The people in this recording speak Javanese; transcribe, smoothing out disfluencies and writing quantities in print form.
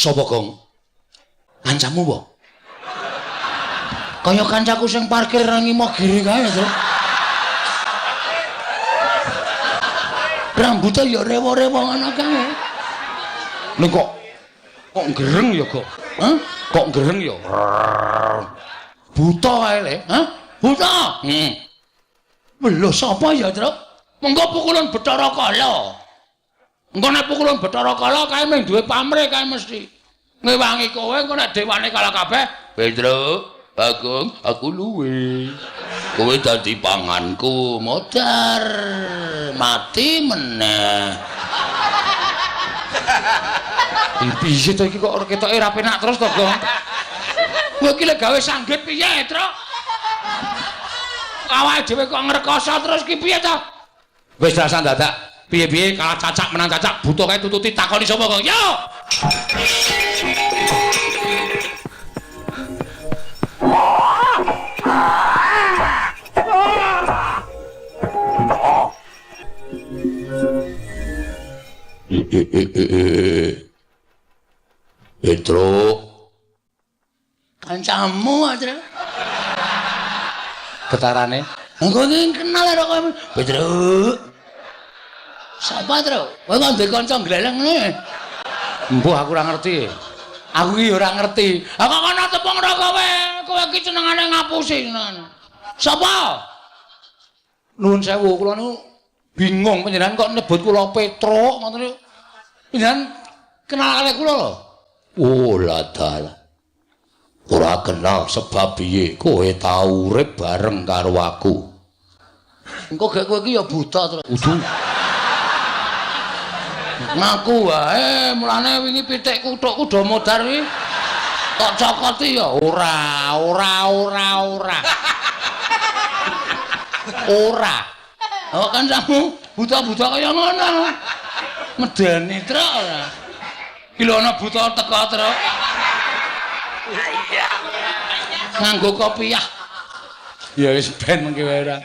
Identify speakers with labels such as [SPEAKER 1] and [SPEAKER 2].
[SPEAKER 1] Sapa, Gong? Kancamu apa? Kaya kancaku sing parkir nang Imogiri kae, Truk. Rambutnya ya rewo-rewo ngono kae. Ning kok gereng ya, Gong? Hah? Kok gereng ya? Buta kae le. Hah? Buta. Heeh. Lho sapa ya, Truk? Mengko pukulan Bathara Kala. Engko nek pukulan Bathara Kala kae mung duwe pamrih kae mesti. Ngewangi kowe engko nek dewane kalah kabeh, Petruk, Bagong, aku luwe. Kowe dadi panganku, modar mati meneh. Piye to iki kok ketoke ora penak terus to, Gong? Kowe iki lek gawe sanggit piye, Truk? Awake dhewe kok ngrekoso terus ki piye to? Wis rasah dadak. Piye-piye kalah cacak menang cacak buta kae tututi takoni sapa, Gong? Yo! Petruk. Kancamu aja. Getarane. Engko iki kenal karo kowe. Petruk. Sapa, Truk? Kowe kok duwe kanca gleleng ngene? Embuh aku ora ngerti. Aku iki ora ngerti. Ha kok kono tepung ora kowe. Kowe iki senengane ngapusi senengane. Sapa? Nuwun sewu, kula niku bingung panjenengan kok nyebut kula Petruk ngoten niku. Panjenengan kenal kalih kula lho. Oh, ladalah. Ora kenal sebab piye? Kowe tau urip bareng karo aku. Engko gek kowe iki ya buta terus. Udu. Ngaku wae, mulane wingi pitikku thukku do modar kuwi. Tok cokoti ya ora, ora, ora, ora. Ora. Oh kan kamu buta-buta kaya ngono. Medeni truk ora. Iki lho ana buta teko truk. Iya. Nganggo kopiah. Ya wis ben mengke wae ora.